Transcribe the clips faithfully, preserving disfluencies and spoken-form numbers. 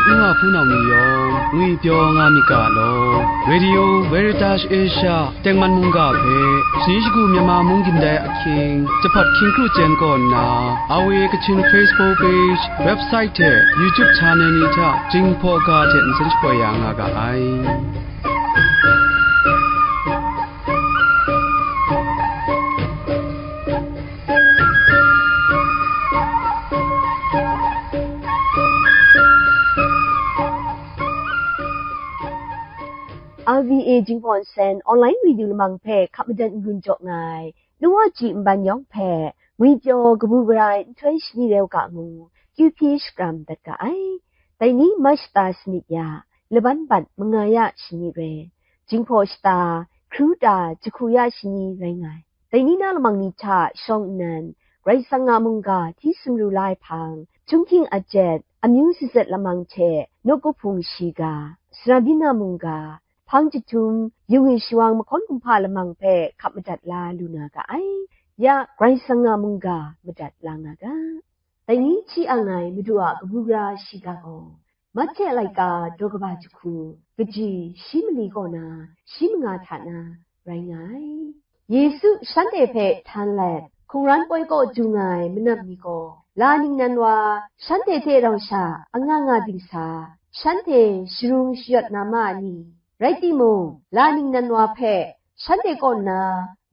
Nu wa hpunau ni yawng ngwipyaw nga myit ga law. Radio Veritas Asia tengman mungga hpe, shani shagu Myanmar mung gindai ahkying, jahpat hkying kru chyen kaw nna, R V A Kachin Facebook page, website hte YouTube channel ni hta Jinghpaw ga hte nsen shapoi ya nga ga ai. R V A Jinghpaw Nsen online radio lamang hpe hkap madat n-gun jaw nga ai, nu wa ji nban yawng hpe, ngwipyaw kabu gara ai nhtoi shani rau ga ngu, kyu hpyi shakram dat ga ai. Dai ni Mach shata sanit ya, laban bat manga ya shani re, Jinghpaw shata, hkru ta jahku ya shani rai nga ai. Dai ni na lamang ni hta shawng nnan, Karai Kasang a mungga hti sumru la ai hpang, htunghking ajet, amyu sazat lamang hte, nawku hpung shiga, sara byin na mungga, hpang jahtum, yu ngwi shawang mahkawn kumhpa lamang hpe hkap madat la lu na ga ai. Ya, Karai Kasang a mungga madat la nga ga. Dai ni hti ang ai Madu a kabu gara shiga gaw, Mahte laika daw kaba jahku, kaji shi mali kaw na, shi manga hta na rai nga ai. Yesu shanhte hpe htan let, hkungran poi kaw du nga ai manam ni gaw, la ningnan wa, shanhte hte rau sha anga nga dingsa, shanhte sharung shayawt na ma ai ni, rai timung, la ningnan wa hpe shanhte kaw nna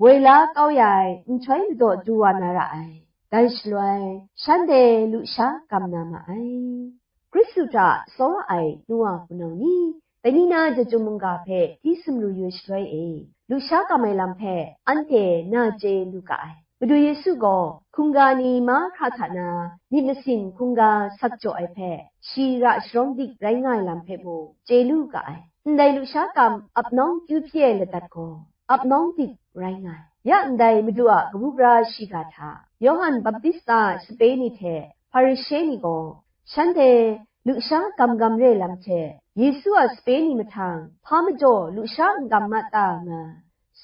woi la kau ya ai nhtoi madaw du wa na ra ai. Dai shaloi, shanhte lusha gam na ma ai. Hkristu hta tsawra ai nu wa hpunau ni, dai ni na Chyum mungga hpe hti sumru yu ai shaloi e, lusha gam ai lam hpe anhte na chye lu ga ai. Madu Yesu gaw hkungga ni mahkra hta na myit masin hkungga sak jaw ai hpe, shi ra sharawng dik rai nga ai lam hpe mung chye lu ga ai. Ndai lusha gam ap nawng kyu hpyi ai ladat gaw, ap nawng dik rai nga ai. Ya ndai Madu a kabu gara shiga hta, Yawhan Baptista a sape ni hte Hparishe ni gaw, shanhte lusha gam gam re ai lam hte, Yesu a sape ni mahtang hpa majaw lusha n gam mat ta nga,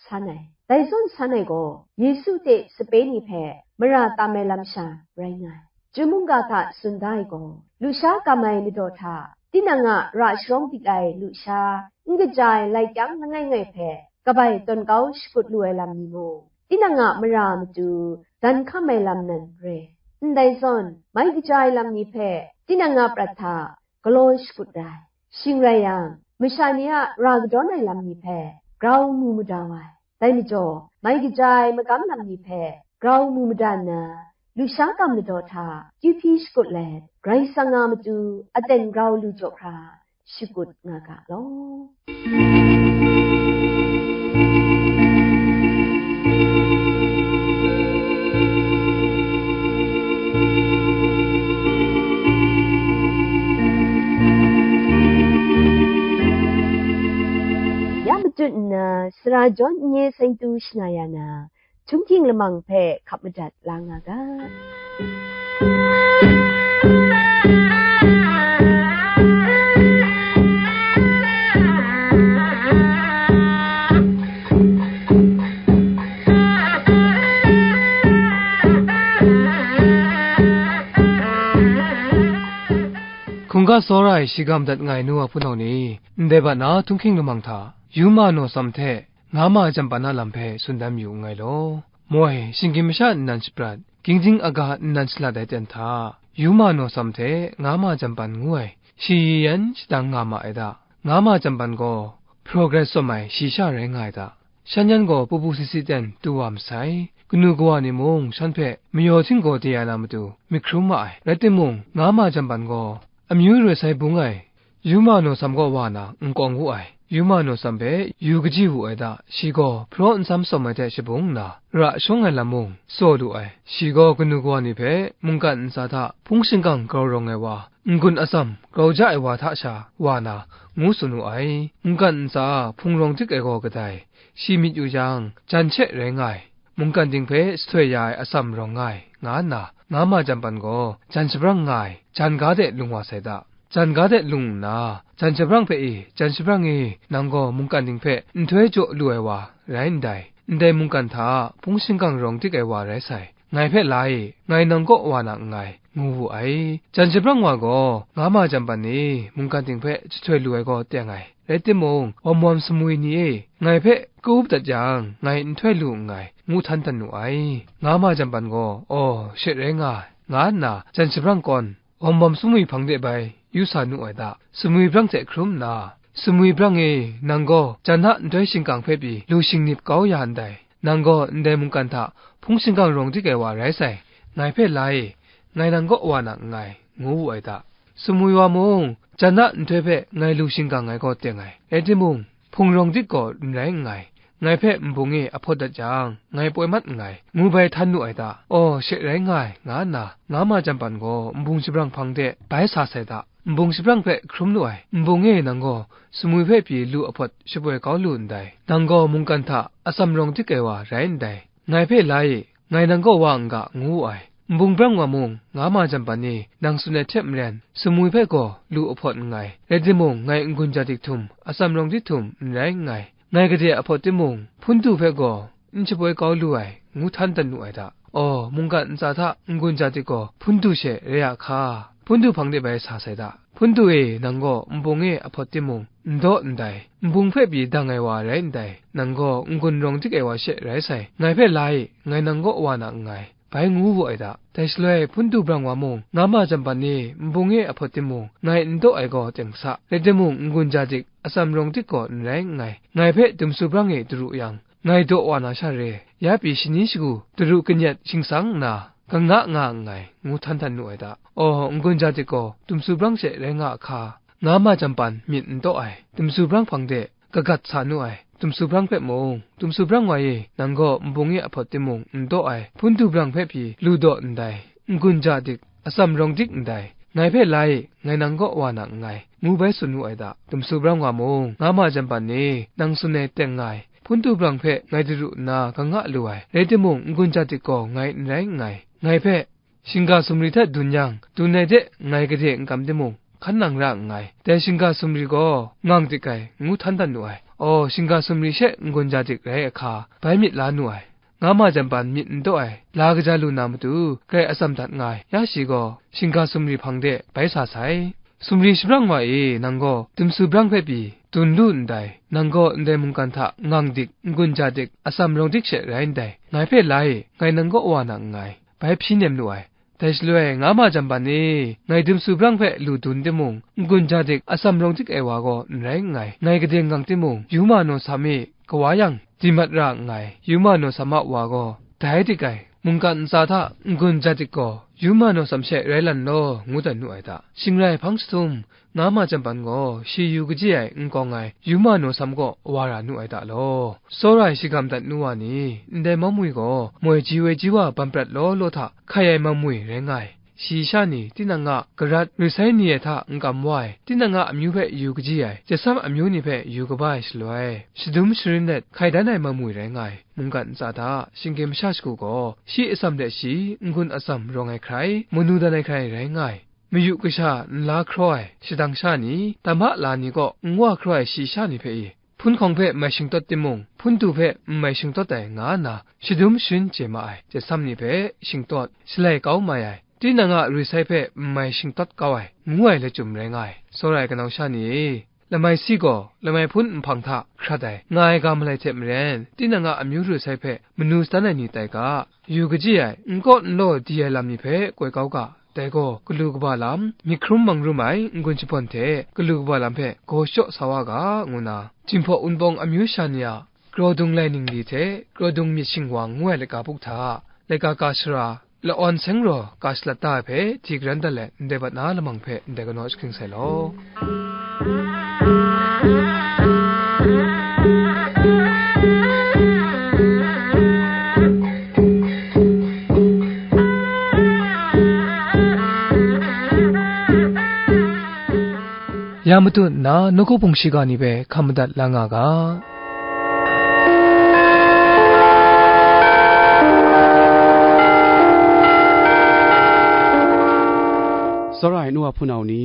san ai. Dai zawn san ai gaw, Yesu hte sape ni hpe mara tam ai lam sha rai nga ai. Chyum mungga hta tsun da ai gaw, lusha gam ai madaw hta, tinang a ra sharawng dik ai lusha, n kaja ai lai kyang langai ngai hpe kabai tawn kau shakut lu ai lam ni mung, tinang a mara matu dan hkam ai lam nan re. Ndai zawn, mai kaja ai lam ni hpe tinang a prat hta galaw shakut ra ai. Shing rai yang, masha ni a ra kadawn ai lam ni hpe grau mu mada wa ai. Dai majaw, mai kaja ai magam lam ni hpe grau mu mada nna, lusha gam madaw hta kyu hpyi shakut let, Karai Kasang a matu aten grau lu jaw hkra, shakut nga ga law. Ya matut nna, sara jawn n-, nye saintu shana ya na, Htunghking lamang hpe hkap madat la nga ga. Hkungga tsawra ai shi ga madat nga ai nu wa hpunau ni, ndai bat na htunghking lamang hta, Yuma Naw Tsam hte Nga Ma Jampan a lam hpe tsun dan mayu nngai law. Moi, shinggyim masha nnan shaprat, ging jing aga nnan shalat ai ten hta, Yuma Naw Tsam hte Nga Ma Jampan ngu ai, shi yan shadang nga ma ai da. Nga Ma Jampan gaw, Progress tsawm ai shi sha rai nga ai da. Shan yan gaw pupu si si ten tu wa masai. Kanu kawa ni mung shan hpe mayaw htinggaw de ai na matu myit hkrum ma ai. Rai timung, Nga Ma Jampan gaw amyu roi sai bung ai Yuma Naw Tsam kaw wa na nkawng wu ai. Yuma Naw Tsam hpe yu kaji wu ai da, shi gaw hpraw nsam tsawm ai hte shabung nna, ra shawng ai lam mung tsaw lu ai. Shi gaw kanu kawa ni hpe mungkan ntsa hta hpung shingkang grau rawng ai wa, n-gun atsam grau ja ai wa hta sha wa na, ngu tsun wu ai. Mungkan ntsa hpung rawng dik ai gaw kadai, shi myit yu yang, jan she rai nga ai, mungkan ding hpe sahtoi ya ai atsam rawng nga ai, nga nna, Nga Ma Jampan gaw jan shabrang nga ai, jan ga de lung wa sai da. Jan ga de lung nna, jan shabrang hpe i, jan shabrang i, nang gaw mungkan ding hpe nhtoi jaw lu ai wa rai ndai, ndai mungkan hta hpung shingkang rawng dik ai wa rai sai, ngai hpe la i, ngai nang kaw wa na nngai, ngu wu ai. Jan shabrang wa gaw, nga ma jan pan e mungkan ting hpe jahtoi lu ai gaw teng ai. Rai timung, wam wam sumwi ni e, ngai hpe ka-up dat yang, ngai nhtoi lu nngai, ngu htan htan nu ai. Nga ma jan pan gaw, aw, she rai nga ai, nga nna jan shabrang kawn, wam wam sumwi hpang de bai yu sa nu ai da, sumwi brang hte hkrum nna, sumwi brang e, nang gaw jan a nhtoi shingkang hpe pyi lu shingnip kau ya ndai. Nang gaw ndai mungkan hta hpung shingkang rawng dik ai wa rai sai, ngai hpe la e, ngai nang kaw wa na nngai, ngu wu ai da. Sumwi wa mung, jan a nhtoi hpe ngai lu shingkang ai gaw teng ai. Rai timung, hpung rawng dik gaw n rai nngai, ngai hpe nbung e a hpawt dat yang, ngai poi mat nngai, ngu bai htan nu ai da. Aw, she rai nga ai, nga nna, nga ma jan pan gaw nbung shabrang hpang de bai sa sai da. Nbung shabrang hpe hkrum lu ai, nbung e nang gaw sumwi hpe pyi lu a hpawt shapoi kau lu ndai, nang gaw mungkan hta atsam rawng dik ai wa rai ndai, ngai hpe la e, ngai nang kaw wa n ga, ngu wu ai. Nbung brang wa mung, nga ma jan pan e nang tsun ai hte maren, sumwi hpe gaw lu a hpawt nngai, rai timung, ngai n-gun ja dik htum, atsam rawng dik htum n rai nngai, ngai gade a hpawt timung, hpun du hpe gaw n shapoi kau lu ai, ngu htan dan nu ai da. Aw, mungkan ntsa hta n-gun ja dik gaw hpun du she rai a hka, hpun du hpang de bai sa sai da. Hpun du e, nang gaw nbung e a hpawt timung, n daw ndai, nbung hpe pyi dang ai wa rai ndai, nang gaw n-gun rawng dik ai wa she rai sai, ngai hpe la e, ngai nang kaw wa na nngai, bai ngu wu ai da. Dai shaloi hpun du brang wa mung, nga ma jan pan e nbung e a hpawt timung, ngai n daw ai gaw teng sa, rai timung, n-gun ja dik, atsam rawng dik gaw n rai nngai, ngai hpe dumsu brang e daru yang, ngai daw wa na sha re, ya pyi shani shagu daru kanyat shingsang nna, kanga nga nngai, ngu htan htan nu ai da. Aw, n-gun ja dik gaw dumsu brang she rai nga a hka, nga ma jan pan myit n daw ai, dumsu brang hpang de kagat sa nu ai, dumsu brang hpe mung, dumsu brang wa e, nang gaw nbung e a hpawt timung n daw ai, hpun du brang hpe pyi lu daw ndai, n-gun ja dik, atsam rawng dik ndai, ngai hpe la e, ngai nang kaw wa na nngai, ngu bai tsun wu ai da. Dumsu brang wa mung, nga ma jan pan ni, nang tsun ai teng nga ai, hpun du brang hpe ngai daru nna kanga lu ai, rai timung, n-gun ja dik gaw ngai n rai nngai, ngai hpe shingga sumri hta dun yang, dun ai de ngai gade n kam timung, hkan nang ra nngai. Dai shingga sumri gaw ngang dik ai, ngu htan dan nu ai. Aw, shingga sumri she n-gun ja dik rai a hka, bai myit la nu ai. Nga ma jan pan myit n daw ai, la kaja lu na matu, grai atsam dat nga ai, ya shi gaw, shingga sumri hpang de bai sa sai. Sumri shabrang wa e, nang gaw dumsu brang hpe pyi dun lu ndai, nang gaw ndai mungkan hta ngang dik, n-gun ja dik, atsam rawng dik she rai ndai, ngai hpe la e, ngai nang kaw wa na nngai, bai hpyi nem lu ai. Dai shaloi, nga ma jan pan e, ngai dumsu brang hpe lu dun timung, n-gun ja dik, atsam rawng dik ai wa gaw n rai nngai, ngai gade ngang timung, yu ma naw sam e, kawa yang, di mat ra nngai, yu ma naw sam a wa gaw, dai dik ai, mungkan ntsa hta n-gun ja dik gaw, yu ma naw sam she rai lan law, ngu dan nu ai da. Shing rai hpang jahtum, nga ma jan pan gaw, shi yu kaji ai n kawng ai, yu ma naw sam kaw wa ra nu ai da law. Tsawra ai shigam dat nu wa ni, ndai mamwi gaw, moi ji woi ji wa ban prat law law hta hkai ai mamwi rai nga ai. Shi sha ni, tinang a garat ru sai ni ai hta n kam wa ai, tinang a amyu hpe yu kaji ai, chyasam amyu ni hpe yu kaba ai shaloi, shadum sharin let hkai dan ai mamwi rai nga ai. Mungkan ntsa hta, shinggyim masha shagu gaw, shi atsam de shi, n-gun atsam rawng ai hkrai, manu dan ai hkrai rai nga ai. Mayu kasha nla hkraw ai shadang sha ni, tam a la ni kaw n wa hkraw ai shi sha ni hpe i, hpun hkawng hpe mai shingtawt timung, hpun du hpe n mai shingtawt ai, nga nna shadum sharin chye ma ai, chyasam ni hpe shingtawt, shalai kau mai ai, tinang a ru sai hpe n mai shingtawt kau ai, ngu ai lachyum rai nga ai. Tsawra ai kanau sha ni e, lamai si gaw lamai hpun nhpang hta hkrat ai, nga ai ga malai hte maren, tinang a amyu ru sai hpe manu sadan ai ni tai ga, yu kaji ai, n kaw n law di ai lam ni hpe koi kau ga, dai gaw galu kaba lam, myit hkrum mang rum ai n-gun shabawn hte galu kaba lam hpe gaw shaw sa wa ga, ngu nna, Jinghpaw Wunpawng amyu sha ni a kraw dung lai ningli hte kraw dung myit shingwang ngu ai laika buk hta, laika ka sara, la-awn seng raw ka shalat da ai hpe, di karan dat let, ndai bat na lamang hpe ndai kanaw jahkring sai law. Ya matut nna nawku hpung shiga ni hpe hkam madat la nga ga. Tsawra ai nu wa hpunau ni,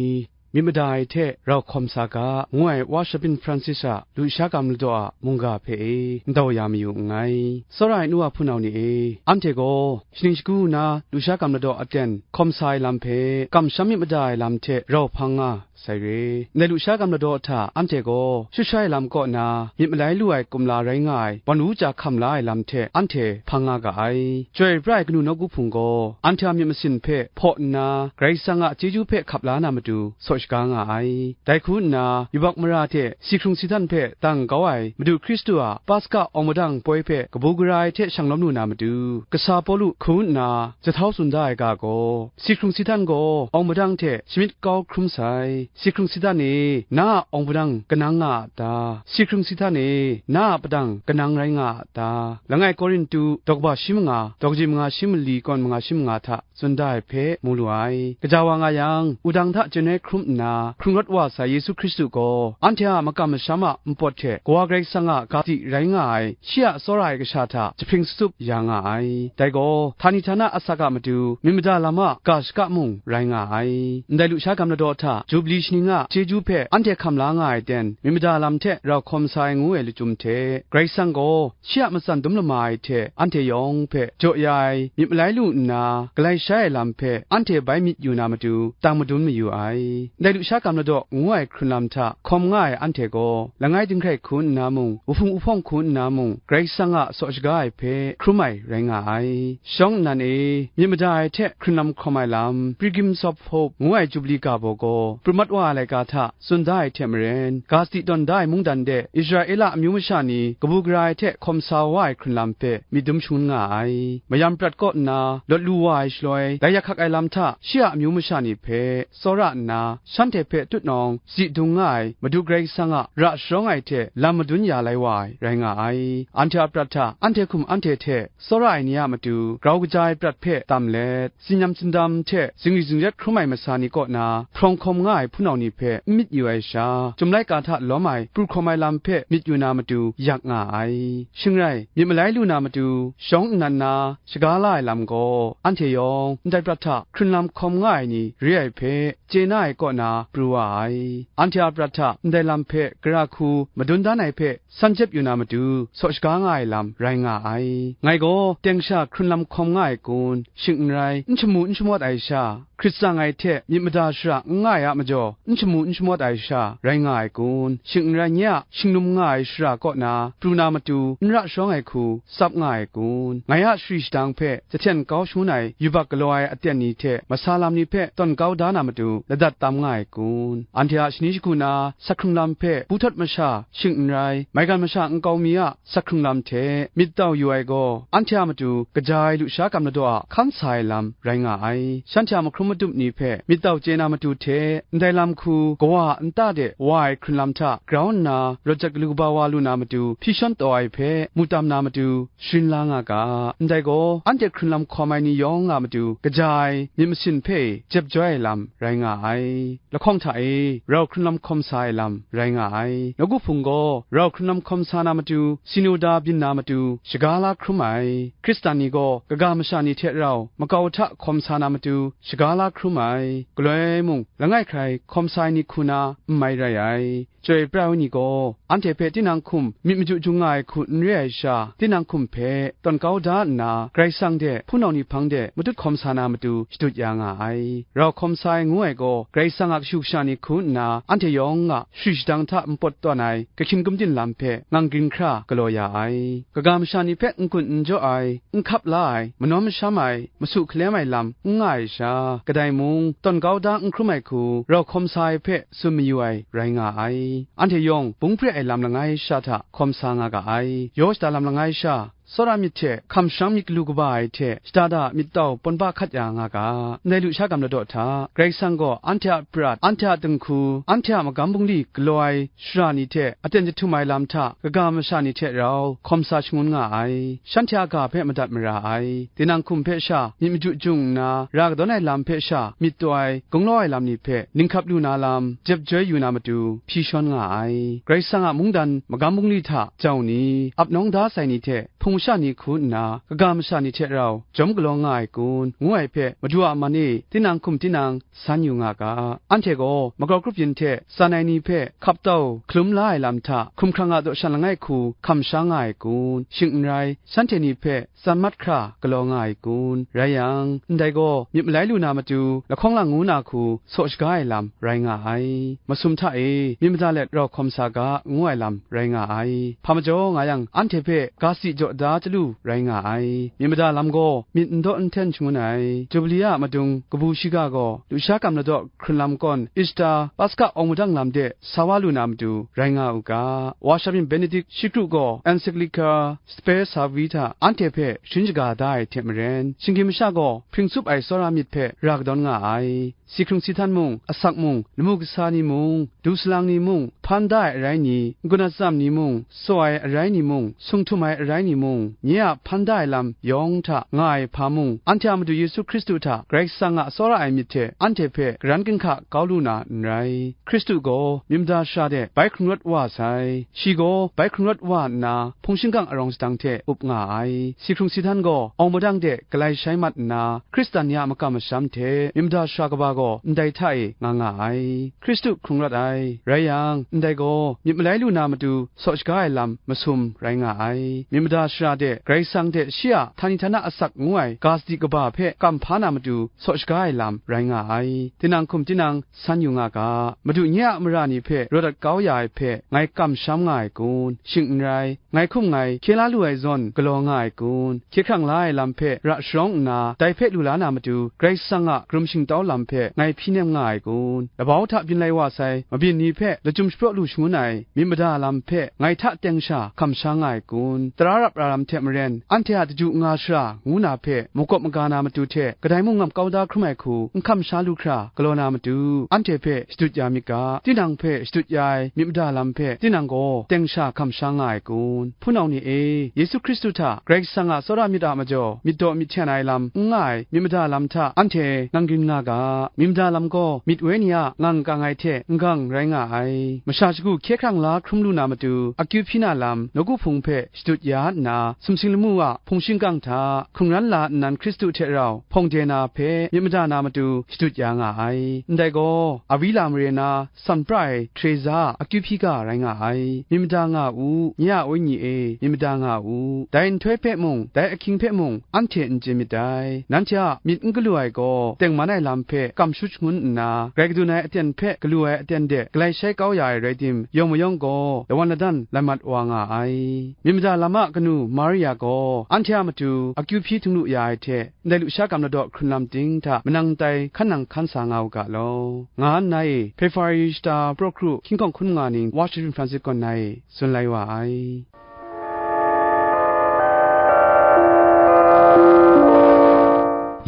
myit mada ai hte rau hkawm sa ga, ngu ai Wa Shabin Francis a lusha gam ladaw a mungga hpe e ndau ya mayu nngai. Tsawra ai nu wa hpunau ni e, anhte gaw shaning shagu nna lusha gam ladaw aten hkawm sa ai lam hpe, kamsham myit mada ai lam hte rau hpang nga sai re. Ndai lusha gam ladaw hta anhte gaw shut sha ai lam kaw na myit malai lu ai kumla rai nga ai wan wu ja hkam la ai lam hte anhte hpang nga ga ai. Chyoi pra ai kanu nawku hpung gaw anhte a myit masin hpe hpaw nna, Karai Kasang a chyeju hpe hkap la na matu saw shaga nga ai. Dai hku nna, yubak mara hte si hkrung si dan hpe dang kau ai Madu Hkristu a Paska awng madang poi hpe kabu gara ai hte shang lawm lu na matu, kasa Pawlu hku nna jahtau tsun da ai ga gaw, si hkrung si dan gaw awng madang hte shamyit kau hkrum sai. Si hkrung si dan e, na a awng madang kanang nga a ta? Si hkrung si dan e, na a padang kanang rai nga a ta? Langai Korintu daw kaba shi manga, daw kaji manga shi mali kawn manga shi manga hta tsun da ai hpe mu lu ai. Gaja wa nga yang, wudang hta chyen ai hkrum nna hkrung rawt wa sai Yesu Hkristu gaw, anhte a makam masham a npawt hte Kawa Karai Kasang a ga di rai nga ai, shi a tsawra ai kasha hta jahpring sutsup ya nga ai. Dai gaw, htani htana asak a matu myit mada lam a ga shaka mung rai nga ai. Ndai lusha gam ladaw hta Jubli shaning a chyeju hpe anhte hkam la nga ai ten, myit mada lam hte rau hkawm sa ai ngu ai lachyum hte, Karai Kasang gaw shi a matsan dum lama ai hte anhte yawng hpe jaw ya ai myit malai lu nna, galai shai ai lam hpe anhte bai myit yu na matu, tang madun mayu ai. Ndai lusha gam ladaw ngu ai hkrun lam hta hkawm nga ai anhte gaw, langai dinghkrai hku nna mung, wuhpung wuhpawng hku nna mung, Karai Kasang a saw shaga ai hpe hkrum ai rai nga ai. Shawng nnan e, myit mada ai hte hkrun lam hkawm ai lam, Pilgrims of Hope ngu ai Jubli ga baw gaw, pru mat wa ai laika hta tsun da ai hte maren, ga sadi tawn da ai mungdan de Israela amyu masha ni kabu gara ai hte hkawm sa wa ai hkrun lam hpe myit dum shangun nga ai. Mayam prat kaw nna lawt lu wa ai shaloi, dai yak hkak ai lam hta shi a amyu masha ni hpe tsawra nna, shanhte hpe tutnawng, si dung nga ai Madu Karai Kasang a ra sharawng ai hte lam madun ya lai wa ai rai nga ai. Anhte a prat hta anhte hkum anhte hte tsawra ai ni a matu grau kaja ai prat hpe tam let, tsinyam tsindam hte zingri zingret hkrum ai masa ni kaw na hprawng hkawm nga ai hpunau ni hpe n myit yu ai sha, Chyum laika hta lawm ai pru hkawm ai lam hpe myit yu na matu yak nga ai. Shing rai, myit malai lu na matu shawng nnan na shaga la ai lam gaw, anhte yawng ndai prat hta hkrun lam hkawm nga ai ni re ai hpe chye na ai kaw na pru wa ai. Anhte a prat hta ndai lam hpe gara hku madun dan ai hpe san jep yu na matu, saw shaga nga ai lam rai nga ai. Ngai gaw teng sha hkrun lam hkawm nga ai kun? Shing n rai, n shamu n shamawt ai sha, Hkrit tsang ai hte myit mada shara n nga ai a majaw, n shamu n shamawt ai sha rai nga ai kun? Shing n rai, nye a shinglum nga ai shara kaw na pru na matu, n ra sharawng ai hku tsap nga ai kun? Ngai a shari shadang hpe jahten kau shangun ai yubak galaw ai aten ni hte masa lam ni hpe tawn kau da na matu, ladat tam nga ai kun? Anhte a shani shagu na sak hkrung lam hpe bu htawt masha, shing n rai, maigan masha nkau mi a sak hkrung lam hte myit tau yu ai gaw, anhte a matu kaja ai lusha gam ladaw a hkan sa ai lam rai nga ai. Shanhte a mahkrum madup ni hpe myit tau chye na matu hte, ndai lam hku kawa a nta de wa ai hkrun lam hta grau nna rawt jat galu kaba wa lu na matu, hpyi shawn taw ai hpe mu tam na matu, sharin la nga ga. Ndai gaw, anhte hkrun lam hkawm ai ni yawng a matu kaja ai myit masin hpe jep joi ai lam rai nga ai. Lahkawng hta e, rau hkrun lam hkawm sa ai lam rai nga ai. Nawku Hpung gaw rau hkrun lam hkawm sa na matu, sinoda byin na matu, shaga la hkrum ai. Hkristan ni gaw kaga masha ni hte rau makau hta hkawm sa na matu, shaga la hkrum ai. Galoi mung, langai hkrai hkawm sa ai ni hku na n mai rai ai. Chyoi pra ai ni gaw, anhte hpe tinang hkum myit maju jung nga ai hku n re ai sha, tinang hkum hpe tawn kau da nna, Karai Kasang de, hpunau ni hpang de matut hkawm sa na matu shadut ya nga ai. Rau hkawm sa ai ngu ai gaw, Karai Kasang a kashu kasha ni hku nna, anhte yawng a shari shadang hta npawt tawn ai kahkyin kumtin lam hpe ngang ginhkra galaw ya ai. Kaga masha ni hpe n-gun n jaw ai, n hkap la ai, manawn masham ai, masu hkalem ai lam n nga ai sha, kadai mung tawn kau da n hkrum ai hku, rau hkawm sa ai hpe tsun mayu ai rai nga ai. Anhte yawng bung pre ai lam langai sha hta hkawm sa nga ga ai. Yaw shada lam langai sha, tsawra myit hte hkamsham myit galu kaba ai hte shada da myit tau pawn ba hkat ya nga ga. Ndai lusha gam ladaw hta, Karai Kasang gaw anhte a prat, anhte a dinghku, anhte a magam bungli galaw ai shara ni hte aten jahtum ai lam hta, kaga masha ni hte rau hkawm sa shangun nga ai. Shanhte a ga hpe madat mara ai. Tinang hkum hpe sha myit maju jung nna, ra kadawn ai lam hpe sha myit taw ai, gunglau ai lam ni hpe ninghkap lu na lam jep joi yu na matu, hpyi shawn nga ai. Karai Kasang a mungdan magam bungli hta jau ni, ap nawng da sai ni hte hpung masha ni hku nna, kaga masha ni hte rau jawm galaw nga ai kun, ngu ai hpe, Madu a man e, tinang hkum tinang san yu nga ga. Anhte gaw makau grup yin hte tsan ai ni hpe hkap tau hkalum la ai lam hta, hkumhkrang a daw shan langai hku hkam sha nga ai kun, shing n rai, shanhte ni hpe tsan mat hkra galaw nga ai kun? Rai yang, ndai gaw myit malai lu na matu lahkawng lang ngu na hku saw shaga ai lam rai nga ai. Masum hta e myit mada let rau hkawm sa ga, ngu ai lam rai nga ai. Hpa majaw nga yang, anhte hpe ga si jaw da chyalu rai nga ai. Myit mada lam gaw myit n daw n hten shangun ai. Jubili a madung kabu shiga gaw, lusha kam ladaw hkrun lam kawn, Ishtar, Paska awng madang lam de sa wa lu na matu rai nga u ga. Wa sha byin Benedict shi kru gaw encyclical Spe Salvi hta anhte hpe sharin shaga da ai hte maren, shinggyim masha gaw hpring tsup ai tsawra myit hpe ra kadawn nga ai. Si hkrung si htan mung, asak mung, lamu kasa ni mung, du salang ni mung, hpan da ai arai ni, n-gun atsam ni mung, tsaw ai arai ni mung, sung htum ai arai ni mung, nye a hpan da ai lam yawng hta nga ai hpa mung, anhte a Madu Yesu Hkristu hta Karai Kasang a tsawra ai myit hte anhte hpe garan ginhka kau lu na n rai. Hkristu gaw myit mada shara de bai hkrung rawt wa sai. Shi gaw bai hkrung rawt wa nna, hpung shingkang arawng sadang hte up nga ai. Si hkrung si htan gaw awng madang de galai shai mat nna, Hkristan ni a makam masham hte myit mada shara kaba gaw ndai hta e nga nga ai. Hkristu hkrung rawt ai. Rai yang, ndai gaw myit malai lu na matu saw shaga ai lam masum rai nga ai. Myit mada shara de Karai Kasang hte shi a htani htana asak ngu ai ga sadi kaba hpe kam hpa na matu saw shaga ai lam rai nga ai. Tinang hkum tinang san yu nga ga. Madu nye a mara ni hpe raw dat kau ya ai hpe ngai kamsham nga ai kun? Shing n rai, ngai hkum ngai hkye la lu ai zawn galaw nga ai kun? Hkye hkrang la ai lam hpe ra sharawng nna, dai hpe lu la na matu, Karai Kasang a karum shingtau lam hpe ngai hpyi nem nga ai kun? Labau hta byin lai wa sai mabyin ni hpe lachyum shapraw lu shangun ai myit mada lam hpe ngai hta teng sha hkam sha nga ai kun? Tara rap ra lam hte maren, anhte a daju nga shara ngu na hpe makawp maga na matu hte kadai mung ngam kau da hkrum ai hku n hkam sha lu hkra galaw na matu, anhte hpe shadut ya myit ga. Tinang hpe shadut ya ai myit mada lam hpe tinang gaw teng sha hkam sha nga ai kun? Hpunau ni e, Yesu Hkristu hta Karai Kasang a tsawra myit a majaw myit daw myit hten ai lam n nga ai myit mada lam hta anhte ngang rin nga ga. Myit mada lam gaw myit woi ni a ngang kang ai hte n-gang rai nga ai. Masha shagu hkye hkrang la hkrum lu na matu, akyu hpyi na lam nawku hpung hpe shadut ya nna, sumsing lamu a hpung shingkang hta hkungran la nnan Hkristu hte rau hpawng de na hpe myit mada na matu shadut ya nga ai. Ndai gaw, Awila mare na san pra ai Htrezaw a akyu hpyi ga rai nga ai. Myit mada nga u, nye a wenyi e, myit mada nga u. Dai nhtoi hpe mung, dai ahkying hpe mung, anhte n chye myit dai. Nanhte a myit n galu ai gaw, tengman ai lam hpe kamshut shangun nna, grai kadun ai aten hpe galu ai aten de galai shai kau ya ai rai tim, yawng mayawng gaw lawan ladan lai mat wa nga ai. Myit mada lam a kanu Maria gaw anhte a matu akyu hpyi htung lu ya ai hte, ndai lusha kam ladaw hkrun lam ting hta manang tai hkan nang hkan sa nga u ga law, nga nna e, Hpefari shata praw hkru hkying hkawng hkun nga ning Wa Sharin Francis kaw na e tsun lai wa ai.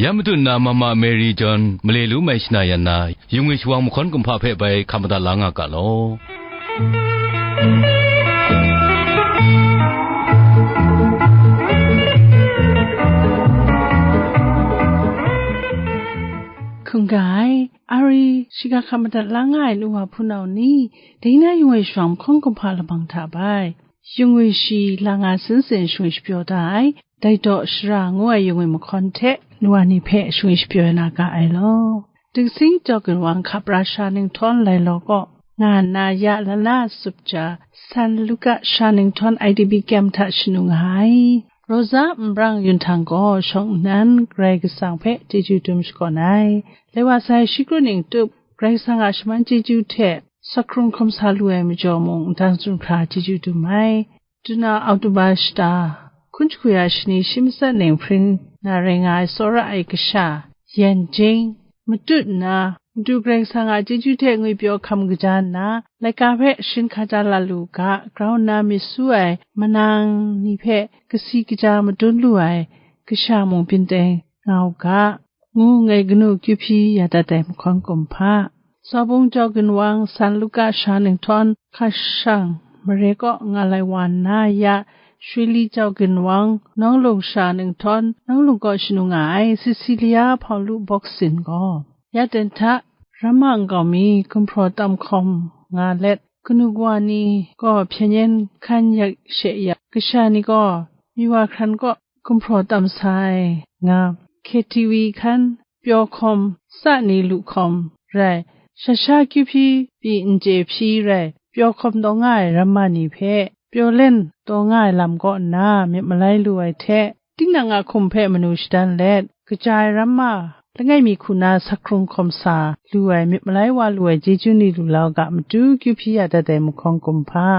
Ya matut na Mama Mary John male lu mai shana yan na, yung e shawang mahkawn kumhpa hpe bai hkam madat la nga ga law. Hkungga ai, ari shiga hkam madat la nga ai nu wa hpunau ni, dai na yung e shawang mahkawn kumhpa labang hta bai, yung e shi la nga sin sin shingwi shapyaw da ai, dai daw shara ngu ai yung e mahkawn hte nu wa ni hpe shingwi shapyaw na ga ai law. Digsing Jawkin Wang hkap ra sha ninghtawn lai law kaw, nga nna ya lana sup ja, San Luka sha ninghtawn I D P kyem hta shanu nga ai. Rosa Nbrang Yun Htang gaw shawng nnan Karai Kasang hpe chyeju dum shakawn ai. Lai wa sai shi kru ning tup, Karai Kasang a shaman chyeju hte sakrung hkrum sa lu ai majaw mung, ndang tsun hkra chyeju dum ai. Duna Oktoba shata, hkun jahku ya shani shi matsat ning hpring na rai nga ai tsawra ai kasha, Yan Jing, matut nna, Madu Karai Kasang a chyeju hte ngwipyaw hkam kaja nna, laika hpe sharin hkaja la lu ga, grau nna myit su ai manang ni hpe kasi kaja madun lu ai kasha mung byin teng nga u ga, ngu ngai kanu kyu hpyi ya dat ai mahkawn kumhpa. Sawbung Jawkin Wang San Luka sha ninghtawn hkashang mare kaw nga lai wa nna ya, Shwili Jawkin Wang Nawng Lung sha ninghtawn Nawng Lung kaw shanu nga ai Cecilia Hpaulu Boksin gaw, ya ten hta ramma nkau mi gumhpraw tam hkawm nga let, kanu kawa ni gaw hpyen yen hkan yak she yak, kasha ni gaw mi wa hkran kaw gumhpraw tam sa ai nga, K T V hkan, pyaw hkawm, sa ni lu hkawm rai, sha sha kyu hpyi pyi n chye hpyi rai, pyaw hkawm taw nga ai ramma ni hpe pyaw len taw nga ai lam kaw nna myit malai lu ai hte, tinang a hkum hpe manu shadan let, kaja ai ramma langai mi hku na sak hkrung hkawm sa lu ai, myit malai wa lu ai chyeju ni lu la u ga, matu kyu hpyi ya dat ai mahkawn kumhpa.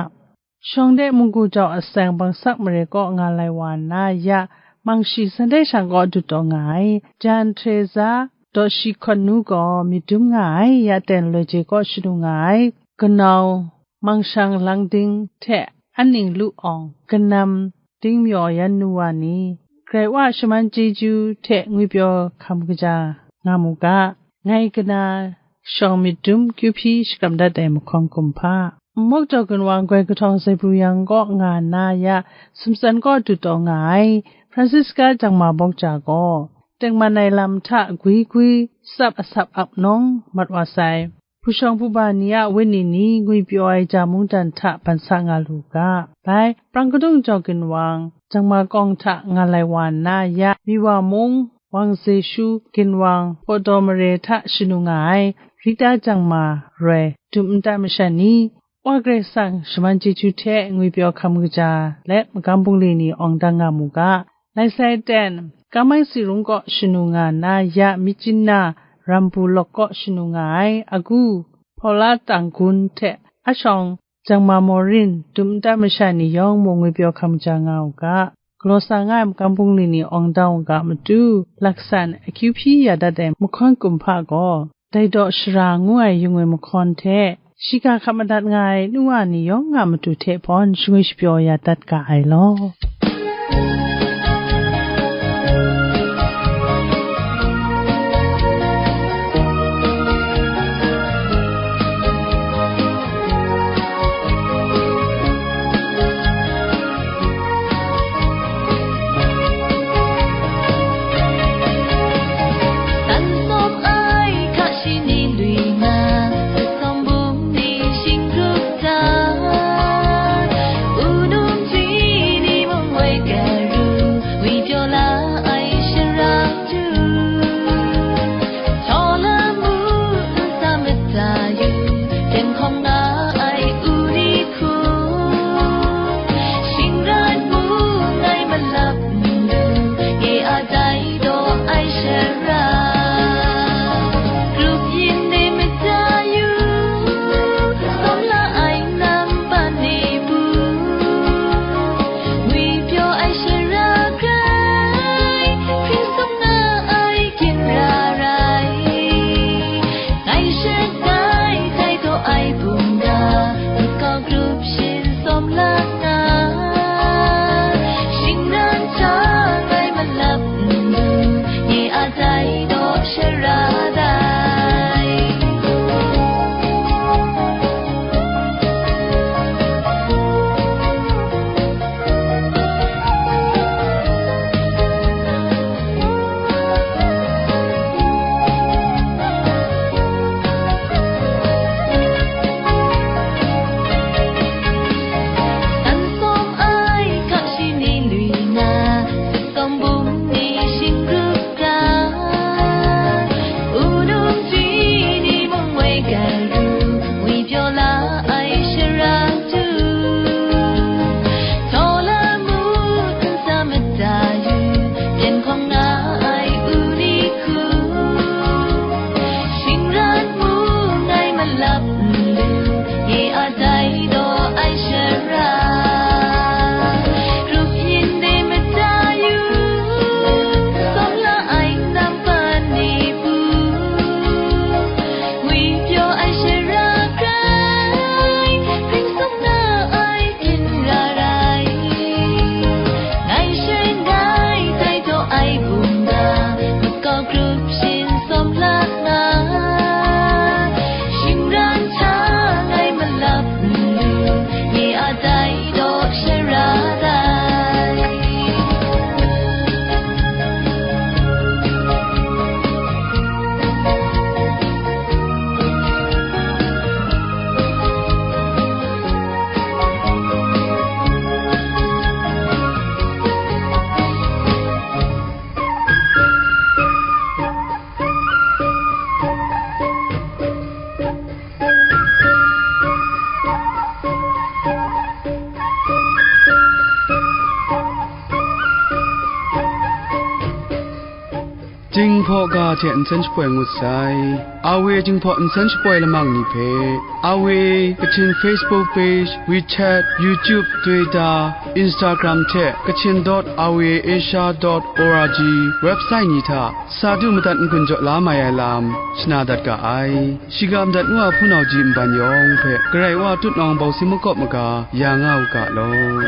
Shawng de munggu jau a seng bangsak mare kaw nga lai wa nna, ya Mangshi Sunday shang kaw dut taw nga ai, Jan Teresa dawt shi hkawn nu gaw myit dum nga ai, ya ten loi je kaw shanu nga ai, kanau Mangshang Langding hte Anning Lu Awng, kanam Dingmyaw Yan Nu Wa ni, Karai Wa a shaman chyeju hte ngwipyaw hkam kaja nga mu ga, ngai kana shawng myit dum kyu hpyi shakram dat ai mahkawn kumhpa. Nmawk Jaw Ginwang goi kahtawng Zaibru yang kaw nga nna, ya Sumtsan kaw dut taw nga ai, Francisca Jangma Bawk Ja gaw, tengman ai lam hta gwi gwi, sap asap ap nawng mat wa sai. Hpu shawng hpu ba ni a wenyi ni ngwipyaw ai ja mungdan hta ban sa nga lu ga. Bai, Prang Kadung Jaw Ginwang, Jangma Kawng hta nga lai wa nna, ya Miwa Mung, Wang Ze Shu Ginwang, Pawdaw Mare hta shanu nga ai, Rita Jangma Roi, dum nta masha ni, Wa Karai Kasang shaman chyeju hte ngwipyaw hkam kaja let, magam bungli ni awng dang nga mu ga. Lai sai ten, Kamai Sirung kaw shanu nga nna, ya Myitkyina Rambu Lawk kaw shanu nga ai, agu Paula Tanggun hte ashawng Jangma Maureen, dum nta masha ni yawng mung ngwipyaw hkam ja nga u ga. Galaw sa nga ai magam bungli ni awng dang u ga, matu laksan akyu hpyi ya dat ai mahkawn kumhpa gaw, Dai daw shara ngu ai yung ai mahkawn hte, shiga hkap madat nga ai nu wa ni yawng a matu hte hpawn shangwi shapyaw ya dat ga ai law. Jinghpaw ga hte nsen shapoi ngut sai. R V A Jinghpaw nsen shapoi lamang ni hpe, R V A Kachin Facebook page, WeChat, YouTube, Twitter, Instagram hte Kachin dot R V A Asia dot O R G website ni hta sa du madat n-gun jaw la mai ai lam shana dat ga ai. Shiga madat ngu a hpunau ji nban yawng hpe Karai Wa tutnawng bawsi makawp maga ya nga u ga law.